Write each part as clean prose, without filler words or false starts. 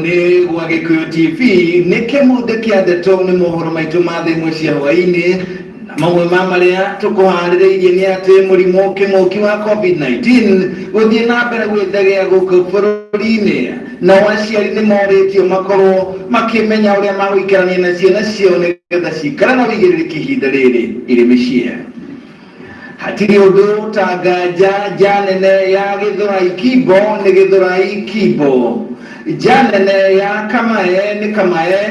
Nĩ gwa Gĩkũyũ TV nĩ kĩmũndĩ kĩa ndeto nĩ mohoro maitũ ma thaa ĩmwe cia hwaĩ-inĩ, na mamwe ma marĩa tũkũharĩrĩirie nĩ atĩ mũrimũ kĩng'ũki wa COVID-19 gũthiĩ na mbere gwĩthegea gũkũ bũrũri-inĩ, nao aciari nĩ morĩtio makorwo makĩmenya ũrĩa magũikarania na ciana ciao nĩgetha cikare na ũigĩrĩrĩki ihinda rĩrĩ irĩ mĩciĩ. Hatirĩ ũndũ ta nganja nja nene ya Gĩthũrai Kimbo nĩ Gĩthũrai Kimbo, nja nene ya Kamae nĩ Kamae,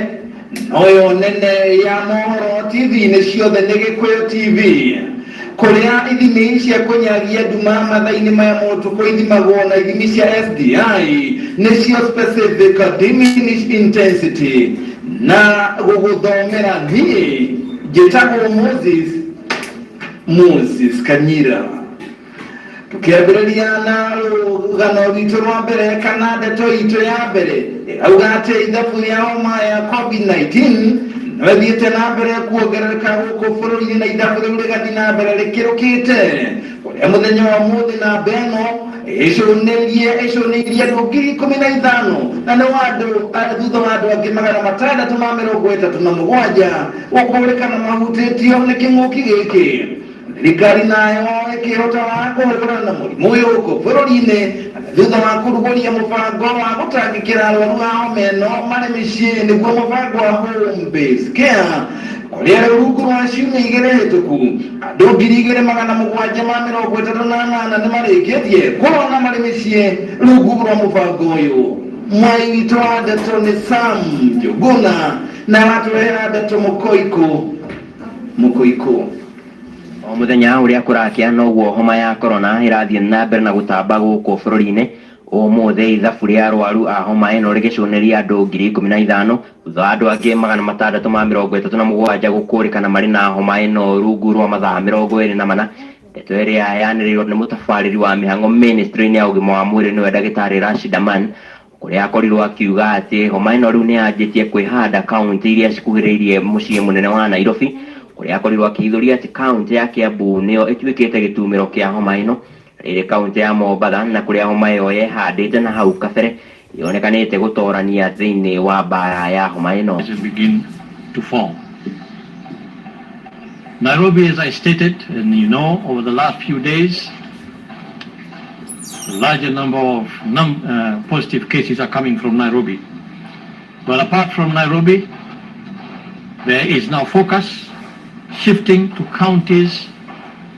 noyo nene ya mohoro TV-inĩ ciothe nĩ Gĩkũyũ TV. Kũrĩa ithimi cia kũnyagia nduma mathaa-inĩ maya ma ũtukũ ithimagwo na ithimi cia SDI nĩcio Specific Diminished Intensity. Na gũgũthomera niĩ njĩtagwo Moses Moses Kanyira. Tũkĩambĩrĩria na rũgano rwitũ rwa mbere kana ndeto itũ ya mbere ĩrauga atĩ ithabu rĩa homa ya COVID-19 no ĩthiĩte na mbere kuongerereka gũkũ bũrũri-inĩ, na ithabu rĩu rĩgathiĩ na mbere rĩkĩrũkĩte, kũrĩa mũthenya wa ũmũthĩ namba ĩno ĩcũnĩirie andũ 15,000, na nĩ wa andũ thutha wa andũ angĩ 637 gũkũrĩkana mahutĩtio nĩ kĩng'ũki gĩkĩ. Thirikari nayo ĩkĩhota wa kũhũrana na mũrimũ ũyũ gũkũ bũrũri-inĩ thutha wa kũrugũria mũbango wa gũtangĩkĩra arwaru a homa ĩno marĩ mĩciĩ, nĩguo mũbango wa home based care, kũrĩa rĩu rungu rwa ciumia 2 hĩtũku andũ 2738 nĩ marĩkĩtie kũhona marĩ mĩciĩ rungu rwa mũbango ũyũ. Mwai witũ wa ndeto nĩ Sam Njuguna, na aratũrehera ndeto mũkoikũ mũkoikũ. O mũthenya ũrĩa kũrakĩa noguo homa ya corona ĩrathiĩ na mbere na gũtamba gũkũ bũrũri-inĩ. Ũmũthĩ ithabu rĩa arwaru a homa ĩno rĩgĩcũnĩria andũ 15,000, thutha wa andũ angĩ 637 gũkũrĩkana marĩ na homa ĩno rungu rwa mathaa 24. Ndeto ĩrĩa yanĩrĩirwo nĩ mũtabarĩri wa mĩhang'o ministry-inĩ ya ũgima wa mwĩrĩ, nĩwe ndagĩtarĩ Rashid Aman, kũrĩa akorirwo akiuga atĩ homa ĩno rĩu nĩ yanjĩtie kwĩhanda kaunti iria cikuhĩrĩirie mũciĩ mũnene wa Nairobi, kũrĩa akorirwo akĩhithũria atĩ kaunti ya Kiambu nĩyo ĩtuĩkĩte gĩtumĩro kĩa homa ĩno. Rĩrĩ kaunti ya Mombatha, na kũrĩa homa ĩyo yehandĩte na hau kabere, yonekanĩte gũtorania thĩinĩ wa mbara ya homa ĩno. Begin to fall. Nairobi, as I stated, and you know, over the last few days, a larger number of positive cases are coming from Nairobi. But apart from Nairobi, there is now focus shifting to counties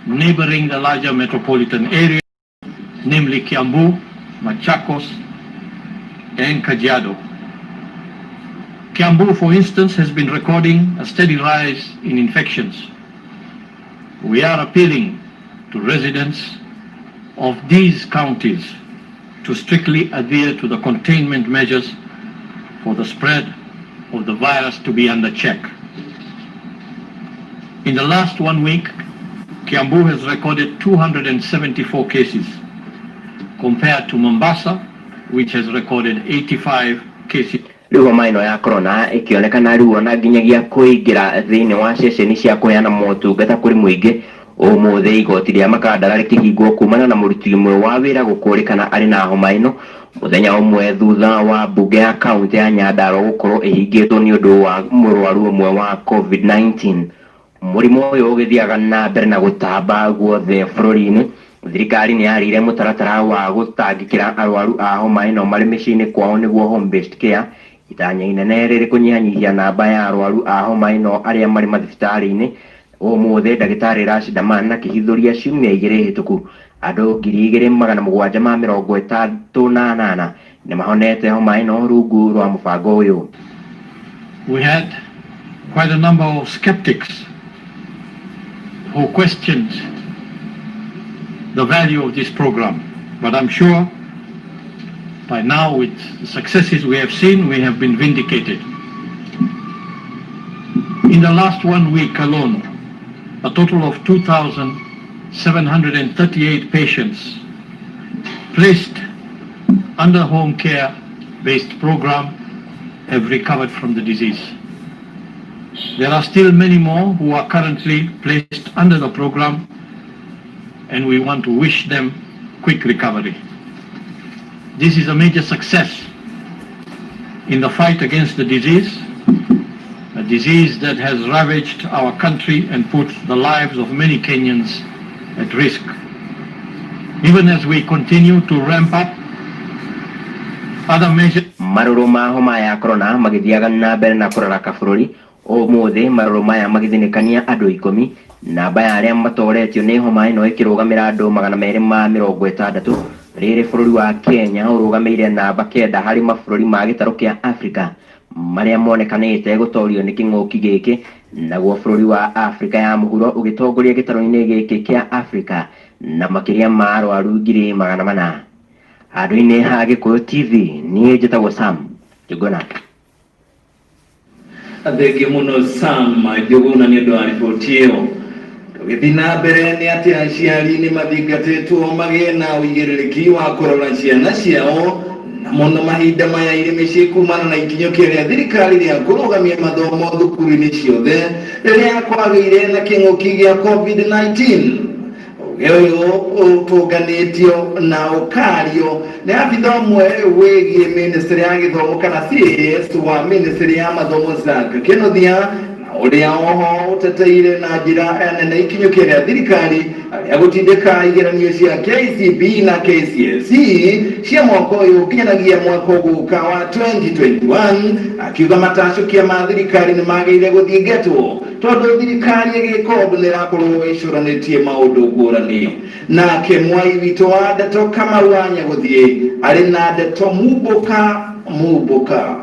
neighboring the larger metropolitan area, namely Kiambu, Machakos, and Kajiado. Kiambu, for instance, has been recording a steady rise in infections. We are appealing to residents of these counties to strictly adhere to the containment measures for the spread of the virus to be under check. In the last 1 week, Kiambu has recorded 274 cases compared to Mombasa, which has recorded 85 cases. Rĩu homa ĩno ya corona ĩkĩonekana rĩu ona nginyagia kũingĩra thĩinĩ wa ceceni cia kũheana motungata kũrĩ mũingĩ. Ũmũthĩ igoti rĩa Makandara rĩkĩhingwo kumana na mũruti ũmwe wa wĩra gũkũrĩkana arĩ na homa ĩno, mũthenya ũmwe thutha wa mbunge ya kaunti ya Nyandarua gũkorwo ĩhingĩtwo nĩ ũndũ wa mũrwaru ũmwe wa COVID-19. Mũrimũ ũyũ ũgĩthiaga na mbere na gũtamba guothe bũrũri-inĩ, thirikari nĩ yarĩire mũtaratara wa gũtangĩkĩra arwaru a homa ĩno marĩ mĩciĩ-inĩ kwao, nĩguo home based care, itanya inene rĩrĩ kũnyihanyihia namba ya arwaru a homa ĩno arĩa marĩ mathibitarĩ-inĩ. Ũmũthĩ ndagĩtarĩ Rashid Aman akĩhithũria ciumia 2 hĩtũku andũ 2738 nĩ mahonete homa ĩno rungu rwa mũbango ũyũ. We had quite a number of skeptics who questioned the value of this program, but I'm sure by now, with the successes we have seen, we have been vindicated. In the last 1 week alone, a total of 2,738 patients placed under home care-based program have recovered from the disease. There are still many more who are currently placed under the program, and we want to wish them quick recovery. This is a major success in the fight against the disease, a disease that has ravaged our country and put the lives of many Kenyans at risk. Even as we continue to ramp up other measures. Marũrũ ma homa ya corona magĩthiaga na mbere na kũraraka bũrũri ũmũthĩ marũrũ maya magĩthinĩkania andũ 10 namba ya arĩa matoretio nĩ homa ĩno ĩkĩrũgamĩra andũ 260 rĩrĩ bũrũri wa Kenya ũrũgamĩire namba 9 harĩ mabũrũri ma gĩtarũ kĩa Afrika marĩa monekanĩte gũtorio nĩ kĩng'ũki gĩkĩ naguo bũrũri wa Afrika ya mũhuro ũgĩtongoria gĩtarũ-inĩ gĩkĩ kĩa Afrika na makĩria ma arwaru 400,000. Handũ-inĩ ha Gĩkũyũ TV niĩ njĩtagwo Sam Njũgũna. Thengiũ mũno Sam Njũgũna nĩ ũndũ wa riboti ĩyo. Tũgĩthiĩ na mbere nĩ atĩ aciari nĩ mathingatĩtwo magĩe na ũigĩrĩrĩki wa kũrora ciana ciao na mũno mahinda maya irĩ mĩciĩ kumana na ikinyũkia rĩa thirikari rĩa kũrũgamia mathomo thukuru-inĩ ciothe rĩrĩa kwagĩire na kĩng'ũki gĩa COVID-19. Ũgĩ ũyũ ũtũnganĩtio na ũkario nĩ abitha ũmwe wĩgiĩ ministry ya gĩthomo kana CS wa ministry ya mathomo Zack Kinuthia na ũrĩa oho ũteteire na njĩra nene ikinyũkia rĩa thirikari rĩa gũtindĩka igeranio cia KCB na KCSE cia mwaka ũyũ nginyanagia mwaka ũgũka wa 2021 akiuga matacũkia ma thirikari nĩ magĩrĩire gũthingatwo tondũ thirikari ĩgĩka ũndũ nĩ ĩrakorwo ĩcũranĩtie maũndũ ngũrani. Nake mwai witũ wa ndeto Kamau wa Nyagũthiĩ arĩ na ndeto mumbũka mumbũka.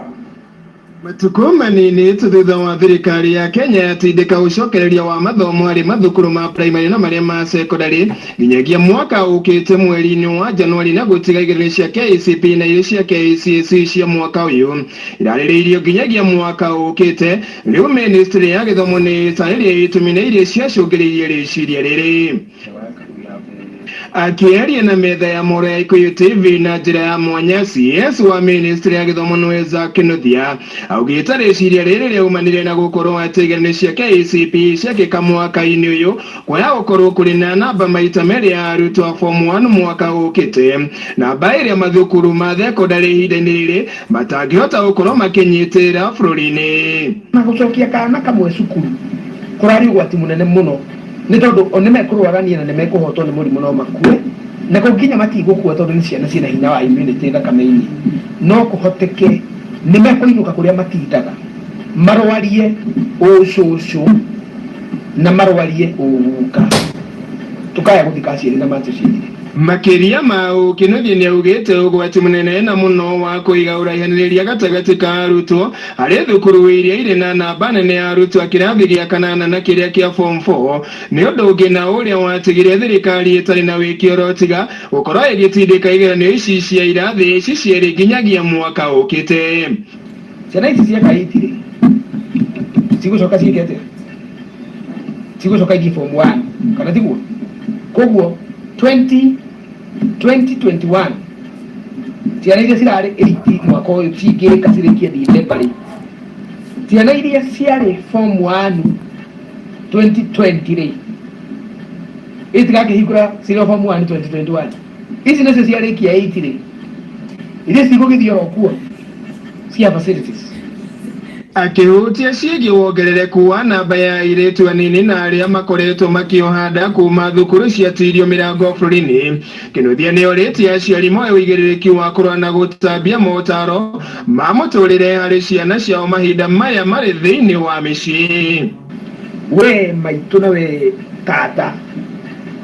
Matukũ manini tu thutha wa thirikari ya Kenya yatindĩka ũcokereria wa mathomo harĩ mathukuru ma primary na marĩa ma secondary nginyagia mwaka ũkĩte mweri-inĩ wa Januari na gũtiga igeranio cia KCPE na iria cia KCSE cia mwaka ũyũ irarĩrĩirio nginyagia mwaka ũkĩte. Rĩu ministry ya gĩthomo nĩ ĩtarĩrie itũmi na iria ciacũngĩrĩirie rĩciria rĩrĩ. Akĩaria na metha ya mohoro ya Gĩkũyũ TV na njĩra ya mwanya, CS wa ministry ya gĩthomo nĩwe Zack Kinuthia augĩte rĩciria rĩrĩ rĩaumanire na gũkorwo atĩ igeranio cia KCPE ciekĩka mwaka-inĩ ũyũ kwaya gũkorwo kũrĩ na namba maita merĩ ya arutwo a form 1 mwaka ũkĩte, namba ĩrĩa mathukuru ma thekondarĩ ihinda-inĩ rĩrĩ matangĩhota gũkorwo makĩnyitĩrĩra bũrũri-inĩ. Na gũcokia kana kamwe cukuru kũrarĩ ũgwati mũnene mũno nĩ tondũ o nĩ mekũrwarania na nĩ mekũhotwo nĩ mũrimũ no makue na kũu nginya matigũkua tondũ nĩ ciana ciĩna hinya wa immunity thakame-inĩ no kũhoteke nĩ mekũinũka kũrĩa matindaga marwarie ũcũcũ na marwarie ũguka tukaya gũthika aciari na matũciarire. Makĩria ma ũũ, Kinuthia nĩ augĩte ũgwati mũnene na mũno wa kũiga ũraihanĩrĩria gatagatĩ ka arutwo harĩ thukuru iria irĩ na namba nene ya arutwo a kĩrathi gĩa kanana na kĩrĩa kĩa form 4 nĩ ũndũ ũngĩ na ũrĩa watigire thirikari ĩtarĩ na wĩki orotiga gũkorwo ĩgĩtindĩka igeranio ici cia irathi ici cierĩ nginyagia mwaka ũkĩte. Ciana ici cia kaiti rĩ cigũcoka ciĩke atĩa? Cigũcoka ithiĩ form 1 kana tiguo? Koguo 2021 ciana iria cirarĩ 8 mwaka ũyũ cingĩka cirĩkie December rĩ, ciana iria ciarĩ form 1 2020 rĩ itigakĩhingũra cirĩ form 1 2021, ici nacio ciarĩkia 8 rĩ iria cigũgĩthiĩ oro kuo cia facilities. Akĩhutia ciĩgiĩ wongerereku wa namba ya airĩtu anini na arĩa makoretwo makĩoha nda kuma thukuru ciatirio mĩrango bũrũri-inĩ, Kinuthia nĩ orĩtie aciari moe ũigĩrĩrĩki wa kũrora na gũtambia motaro ma mũtũrĩre harĩ ciana ciao mahinda maya marĩ thĩinĩ wa mĩciĩ. We maitũ na we tata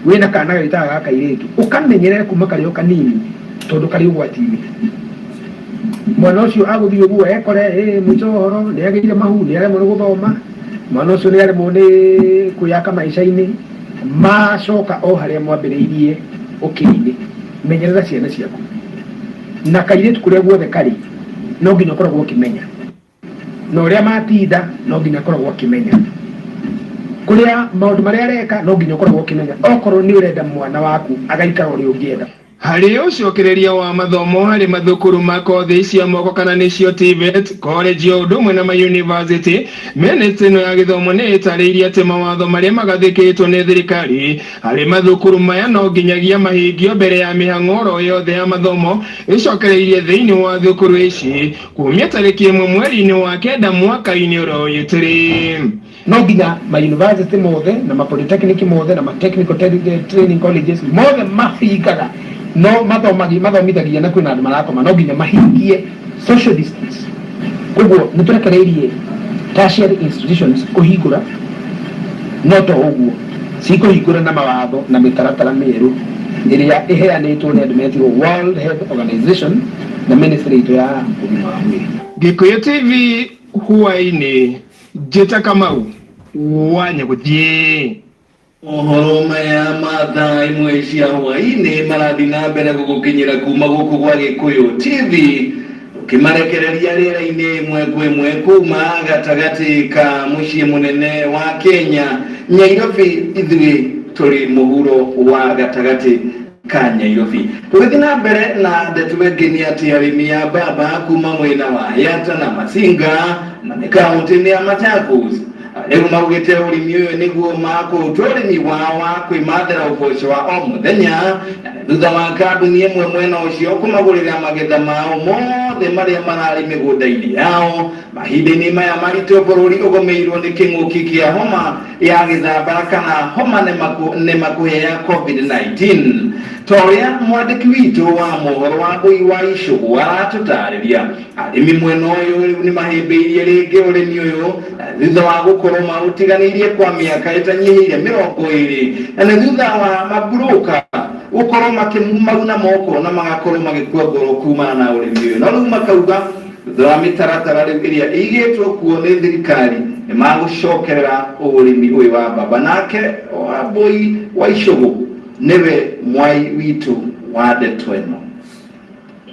wĩna kana gagĩtaga ga kairĩtu ũkamenyerere kuma karĩ o kanini tondũ karĩ ũgwati-inĩ. Mwana ũcio agũthiĩ ũguo ekore mũico wa ũhoro nĩ agĩire mahu, nĩ aremwo nĩ gũthoma, mwana ũcio nĩ aremwo nĩ kwĩyaka maica-inĩ, macoka o harĩa mwambĩrĩirie ũkĩinĩ. Menyerera ciana ciaku na kairĩtu kũrĩa guothe karĩ no nginya ũkoragwo ũkĩmenya, na ũrĩa matinda no nginya akoragwo akĩmenya, kũrĩa maũndũ marĩa areka no nginya ũkoragwo ũkĩmenya, okorwo nĩ ũrenda mwana waku agaikara ũrĩa ũngĩenda. Harĩ ũcokereria wa mathomo harĩ mathukuru ma kothi cia moko kana nĩcio TVET, college o ũndũ ũmwe na mayunivasĩtĩ, ministry ĩno ya gĩthomo nĩ ĩtarĩirie atĩ mawatho marĩa magathĩkĩtwo nĩ thirikari harĩ mathukuru maya no nginyagia mahingio mbere ya mĩhang'o oro yothe ya mathomo ĩcokereirie thĩinĩ wa thukuru ici kumia tarĩki 1 mweri-inĩ wa 9 mwaka-inĩ ũrĩa ũyũ tũrĩ. No nginya ma university mothe na ma polytechnic mothe na ma technical training colleges mothe mahingaga no mathomagi mathomithagia na kwĩna andũ marakoma no nginya mahingie social distance. Koguo nĩ tũrekereirie tertiary institutions kũhingũra, no to ũguo, cikũhingũra na mawatho na mĩtaratara mĩerũ ĩrĩa ĩheanĩtwo nĩ andũ metirwo World Health Organization na ministry itũ ya ũgima wa mwĩrĩ. Gĩkũyũ TV hwaĩ-inĩ, Njĩta Kamau wa Nyagũthiĩ. Mohoro maya ma thaa 1 cia hwaĩ-inĩ marathiĩ na mbere gũgũkinyĩra kuma gũkũ gwa Gĩkũyũ TV, ũkĩmarekereria rĩera-inĩ ĩmwe kwa ĩmwe kuma gatagatĩ ka mũciĩ mũnene wa Kenya, Nyairobi. Ithuĩ tũrĩ mũhuro wa gatagatĩ ka Nyairobi. Tũgĩthiĩ na mbere na ndeto ĩngĩ nĩ atĩ arĩmi a mbamba kuma mwena wa Yatta na Masinga na nĩ kaũntĩ-inĩ ya Machakos rĩu maugĩte ũrĩmi ũyũ nĩguo makũruta ũrĩmi wao wa kwĩmathĩra ũboco wa o mũthenya, na nĩ thutha wa kambuni ĩmwe mwena ũcio kũmagũrĩra magetha mao mothe marĩa mararĩ mĩgũnda-inĩ yao. Mahinda-inĩ maya maritũ bũrũri ũgũmĩirwo nĩ kĩng'ũki kĩa homa ya gĩthambara kana homa nemakuhĩ ya COVID-19. Ta ũrĩa mwandĩki witũ wa mohoro wa Ngũi wa Icũgũ aratũtarĩria, arĩmi mwena ũyũ rĩu nĩ mahĩmbĩirie rĩngĩ ũrĩmi ũyũ thutha wa gũkorwo maũtiganĩirie kwa mĩaka ĩtanyihĩire 20, na nĩ thutha wa maburũka gũkorwo makĩmauna moko na magakorwo magĩkua ngoro kumana na ũrĩmi ũyũ. No rĩu makauga thutha wa mĩtaratara rĩu ĩrĩa ĩigĩtwo kuo nĩ thirikari nĩ magũcokerera ũrĩmi ũyũ wa mbamba. Nake Wambũi wa Icũgũ nĩwe mwai witũ wa ndeto ĩno.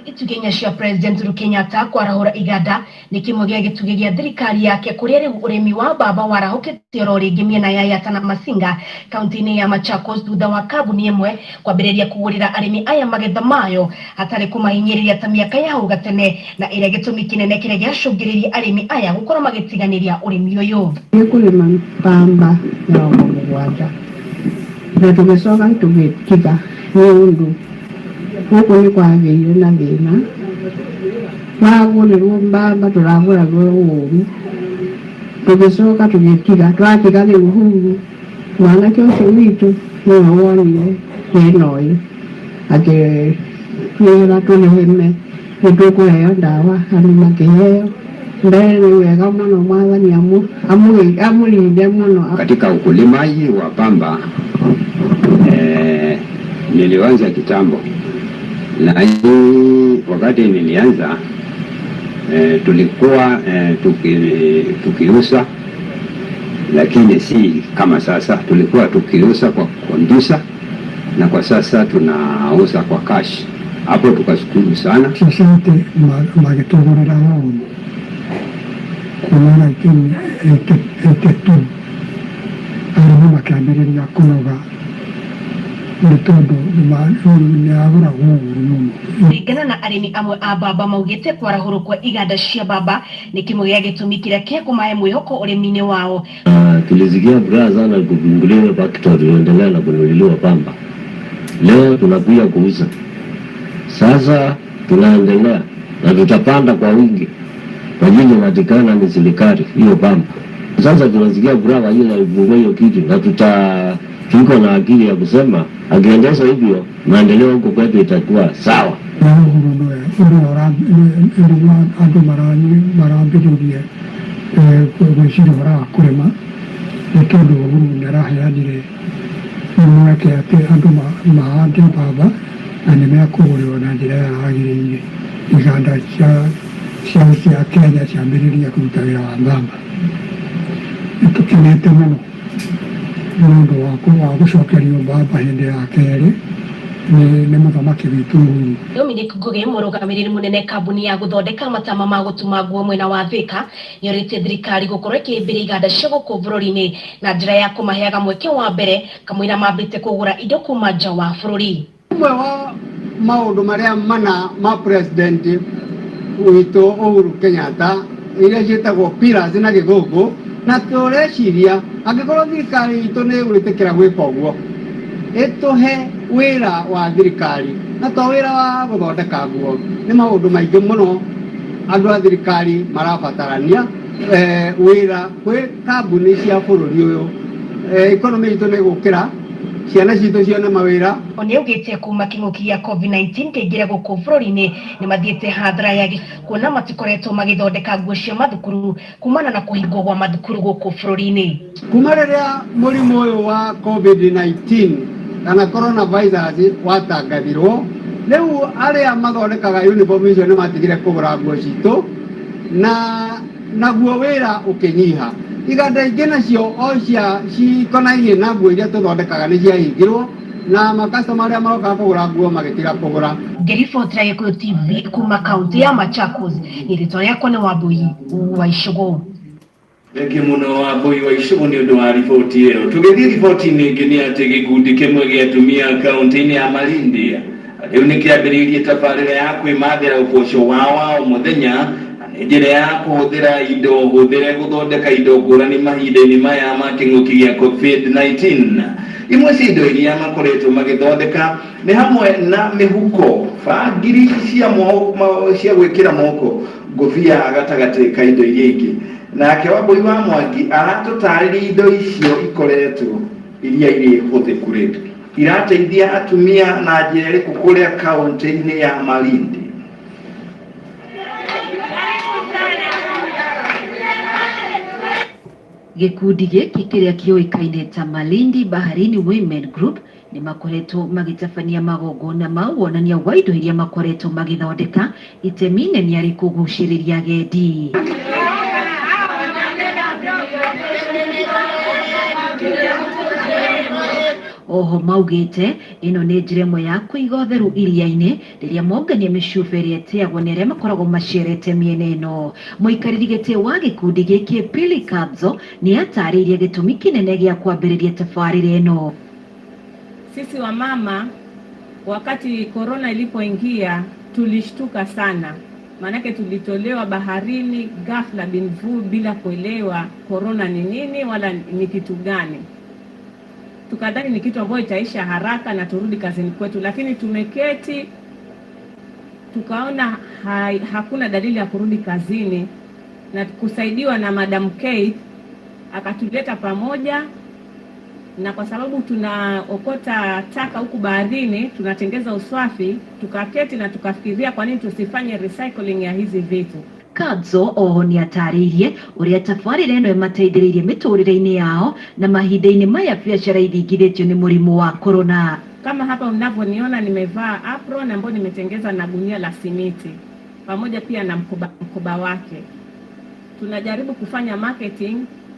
Itugĩ inya cia President Uhuru Kenyatta kwarahũra iganda nĩ kĩmwe gĩa gĩtugĩ gĩa thirikari yake kũrĩa rĩu ũrĩmi wa mbamba warahũkĩte oro rĩngĩ mĩena ya Yatta na Masinga kaunti-inĩ ya Machakos thutha wa kambuni ĩmwe kwambĩrĩria kũgũrĩra arĩmi aya magetha mayo hatarĩ kũmahinyĩrĩria ta mĩaka ya hau gatene, na ĩrĩa gĩtũmi kĩnene kĩrĩa gĩacũngĩrĩirie arĩmi aya gũkorwo magĩtiganĩria ũrĩmi ũyũ. Nĩ kũrĩma mbamba 70 na tũgĩcoka tũgĩtiga nĩ ũndũ gũkũ nĩ kwagĩire na thĩna wagũrĩrwo mbamba tũragũragwo ũru, tũgĩcoka tũgĩtiga. Twatiga rĩu Uhuru mwanake ũcio witũ nĩwe wonire thĩna ũyũ, akĩtwĩra tũrĩme nĩ tũkũheo ndawa, andũ makĩheo. Mbere nĩ wega mũno, Mwathani amũrinde mũno. Katika ukulimaji wa pamba nilianza kitambo, na hii wakati nilianza tulikuwa tukiuza, lakini si kama sasa. Tulikuwa tukiuza kwa kondisa na kwa sasa tunauza kwa cash. Hapo tukashukuru sana. Society magĩtũgũrĩra ũru kuma 1982, arĩmi makĩambĩrĩria kũnoga nĩ tondũ nĩ yagũragwo ũru mũno. Kũringana na arĩmi amwe a mbamba, maugĩte kwarahũrwo kwa iganda cia mbamba nĩ kĩmwe gĩa gĩtũmi kĩrĩa kĩkũmahe mwĩhoko ũrĩmi-inĩ wao. Tulisikia furaha sana kufunguliwa hiyo factory, tuendelea na kununuliwa pamba. Leo tunakuja kuuza, sasa tunaendelea na tutapanda kwa wingi kwa ajili inatikana ni serikali hiyo pamba. Sasa tunasikia furaha kwa ajili ya kufungua hiyo kitu, na tuko na akili ya kusema akiendesha hivyo maendeleo huko kwetu itakuwa sawa. Na Uhuru nĩwe ũrĩa andũ marambĩrĩirie gwĩciria ũhoro wa kũrĩma, nĩ tondũ Uhuru nĩ araheanire mweke atĩ andũ mahande mbamba na nĩ mekũgũrĩrwo na njĩra ĩrĩa yagĩrĩire. Iganda cia Kenya ciambĩrĩria kũruta wĩra wa mbamba. Nĩ tũkenete mũno nĩ ũndũ wa gũcokerio mbamba hĩndĩ ya kerĩ nĩ mũthamaki witũ Uhuru. Dominic Ngugi, mũrũgamĩrĩri mũnene kambuni ya gũthondeka matama ma gũtuma nguo mwena wa Thika, nĩorĩtie thirikari gũkorwo ĩkĩhĩmbĩria iganda cia gũkũ bũrũri-inĩ na njĩra ya kũmaheaga mweke wa mbere kamũira mambĩte kũgũra indo kuma nja wa bũrũri. Ũmwe wa Maũndũ marĩa mana ma president witũ Uhuru Kenyatta iria ciĩtagwo pillars na Gĩthũngũ, na tũreciria angĩkorwo thirikari itũ nĩ ĩgwĩtĩkĩra gwĩka ũguo, ĩtũhe wĩra wa thirikari na to wĩra wa gũthondeka nguo, nĩ maũndũ maingĩ mũno andũ a thirikari marabatarania wĩra kwĩ kambuni cia bũrũri ũyũ, economy itũ nĩ ĩgũkĩra, ciana citũ cione mawĩra. Nĩ augĩte kuma kĩng'ũki gĩa COVID-19 kĩingĩre gũkũ bũrũri-inĩ nĩ mathiĩte hathara ya kuona matikoretwo magĩthondeka nguo cia mathukuru kumana na kũhingwo gwa mathukuru gũkũ bũrũri-inĩ. Kuma rĩrĩa mũrimũ ũyũ wa COVID-19 kana coronavirus watangathirwo, rĩu arĩa mathondekaga uniform icio nĩ matigire kũgũra nguo citũ na naguo wĩra ũkĩnyiha. Iganda ingĩ nacio o cia cikonainie na nguo iria tũthondekaga nĩ ciahingirwo na makastoma arĩa marokaga kũgũra nguo magĩtiga kũgũra. Ngĩribotera Gĩkũyũ TV kuma kaunti ya Machakos, ni rĩtwa rĩakwa nĩ Wambui wa Icũgũ. Thengiũ mũno, Wambui wa Icũgũ, nĩ ũndũ wa riboti ĩyo. Tũgĩthiĩ riboti-inĩ ĩngĩ nĩ atĩ gĩkundi kĩmwe gĩa atumia kaunti-inĩ ya Malindi rĩu nĩ kĩambĩrĩirie tabarĩra ya kwĩmathĩra ũboco wao wa o mũthenya na nĩ njĩra ya kũhũthĩra indo hũthĩre gũthondeka indo ngũrani mahinda-inĩ maya ma kĩng'ũki gĩa COVID-19. Imwe cia indo iria makoretwo magĩthondeka nĩ hamwe na mĩhuko, bangiri cia cia gwĩkĩra moko, ngũbia, gatagatĩ ka indo iria ingĩ. Nake Wambui wa Mwangi aratũtarĩria indo icio ikoretwo iria irĩ hũthĩku rĩ irateithia atumia na njĩra ĩrĩkũ kũrĩa kaunti-inĩ ya Malindi. Gĩkundi gĩkĩ kĩrĩa kĩũĩkaine ta Malindi Baharini Women Group nĩ makoretwo magĩtabania magongona ma wonania wa indo iria makoretwo magĩthondeka, itemi inene arĩ kũgucĩrĩria agendi. Oho maugĩte ĩno nĩ njĩra ĩmwe ya kũiga ũtheru iria-inĩ rĩrĩa mongania mĩcuba ĩrĩa ĩteagwo nĩ arĩa makoragwo macerete mĩena ĩno. Mũikarĩri gĩtĩ wa gĩkundi gĩkĩ Pili Kadzo nĩ atarĩirie gĩtũmi kĩnene gĩa kwambĩrĩria tabarĩra ĩno. Sisi wamama wakati korona ilipoingia tulishtuka sana, maanake tulitolewa baharini ghafla bin vu bila kuelewa korona ni nini wala ni kitu gani. Tukadhani ni kitu ambayo itaisha haraka na turudi kazini kwetu, lakini tumeketi tukaona hakuna dalili ya kurudi kazini, na kusaidiwa na Madam Kate akatuleta pamoja, na kwa sababu tunaokota taka huku baharini, tunatengeza uswafi, tukaketi na tukafikiria kwa nini tusifanye recycling ya hizi vitu. Kadzo oho nĩ atarĩirie ũrĩa tabarĩra ĩno ĩmateithĩrĩirie mĩtũrĩre-inĩ yao na mahinda-inĩ maya biacara ithingithĩtio nĩ mũrimũ wa korona. Kama hapa mnavyoniona nimevaa apron ambayo nimetengeza na gunia la simiti pamoja pia na mkoba wake. Tunajaribu kufanya marketing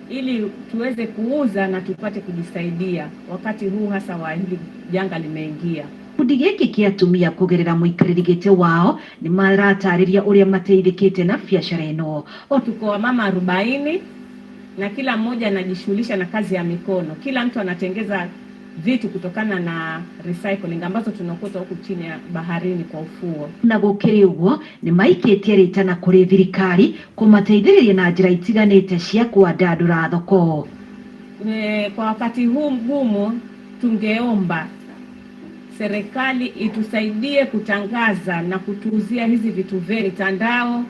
ili tuweze kuuza na tupate kujisaidia wakati huu hasa wa hili janga limeingia. Gĩkundi gĩkĩ kĩa atumia kũgerera mũikarĩri gĩtĩ wao nĩ maratarĩria ũrĩa mateithĩkĩte na biacara ĩno. Tuko wamama 40 na kila mmoja anajishughulisha na kazi ya mikono. Kila mtu anatengeza vitu kutokana na recycling ambazo tunaokota huku chini ya baharini kwa ufuo. Na gũkĩrĩ ũguo nĩ maikĩtie rĩtana kũrĩ thirikari kũmateithĩrĩria na njĩra itiganĩte cia kwandandũra thoko. Kwa wakati huu mgumu, tungeomba serikali itusaidie kutangaza na kutuuzia hizi vitu vya mitandao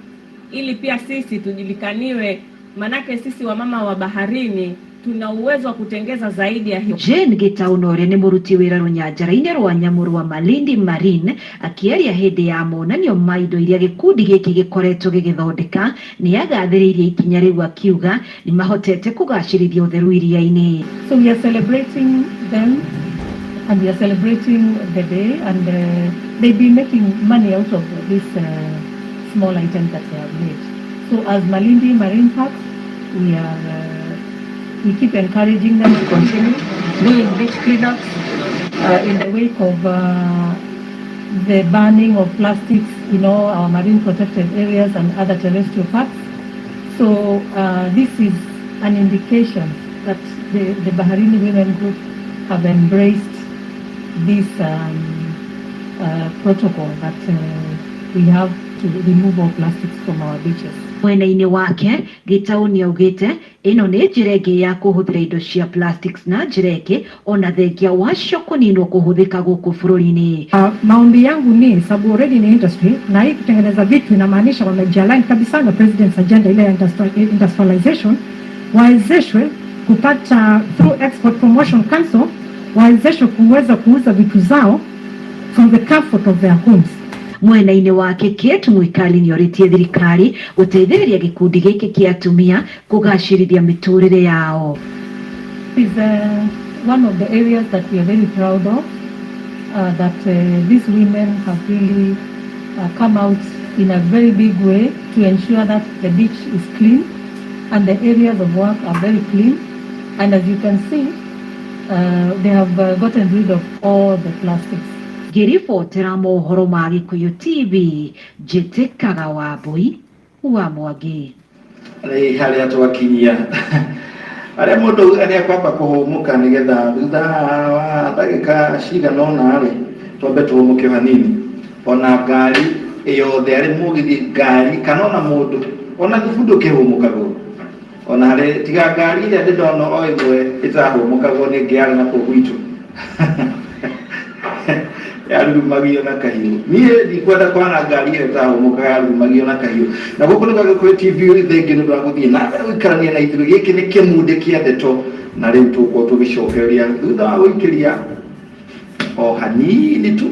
ili pia sisi tujulikaniwe, manake sisi wamama wa baharini tuna uwezo wa kutengeza zaidi ya hiyo. Jane Gitau na ũrĩa nĩ mũruti wĩra rũnyanjara-inĩ rwa nyamũ rwa Malindi Marine akĩaria hĩndĩ ya monanio ma indo iria gĩkundi gĩkĩ gĩkoretwo gĩgĩthondeka nĩ agathĩrĩirie ikinya rĩu akiuga nĩ mahotete kũgacĩrithia ũtheru iria-inĩ. So we are celebrating them and we are celebrating the day, and they've been making money out of this small items that they have made. So as Malindi Marine Park, we keep encouraging them to continue doing beach cleanups in the wake of the banning of plastics in all our marine protected areas and other terrestrial parks. So this is an indication that the Baharini Women Group have embraced this protocol that we have to remove all plastics from our beaches. Mwena-inĩ wake Gitau nĩaugĩte ĩno nĩ njĩra ĩngĩ ya kũhũthĩra indo cia plastics na njĩra ĩngĩ ona thengia wacio kũninwo kũhũthĩka gũkũ bũrũri-inĩ. Maombi yangu ni sababu already ni industry na hii kutengeneza vitu inamaanisha wamejialign kabisa na president's agenda ile ya industrialization, wawezeshwe kupata through Export Promotion Council, wawezeshwe kuweza kuuza vitu zao from the comfort of their homes. Mwena-inĩ wake Kate Mwikali nĩorĩtie thirikari gũteithĩrĩria gĩkundi gĩkĩ kĩa atumia kũgacĩrithia mĩtũrĩre yao. Is one of the areas that we are very proud of, that these women have really come out in a very big way to ensure that the beach is clean and the areas of work are very clean. And as you can see, they have gotten rid of all the plastics. Ngĩribotera mohoro ma Gĩkũyũ TV, njĩtĩkaga Wambui wa Mwangi. Rĩ harĩa twakinyia harĩa mũndũ auga nĩ akwamba kũhũmũka nĩgetha thutha wa ndagĩka cigana ũna rĩ twambe tũhũmũke o hanini. Ona ngari yothe arĩ mũgithi, ngari kana ona mũndũ, ona thubu ndũkĩhũmũkagwo ona harĩ tiga ngari ĩrĩa ndĩ ndona o ĩmwe ĩtahũmũkagwo nĩ ĩngĩ yarĩ na kũu gwitũ yarurumagio na kahiũ. Niĩ ndikwenda kwana ngari ĩyo ĩtahũmũkaga yarurumagio na kahiũ. Na gũkũ nĩ gwa Gĩkũyũ TV. Thengiũ nĩ ũndũ wa gũthiĩ na mbere gũikarania na ithuĩ. Gĩkĩ nĩ kĩmundĩ kĩa ndeto na rĩu tũgũkorwo tũgĩcokereria thutha wa gũikĩria o hanini tu.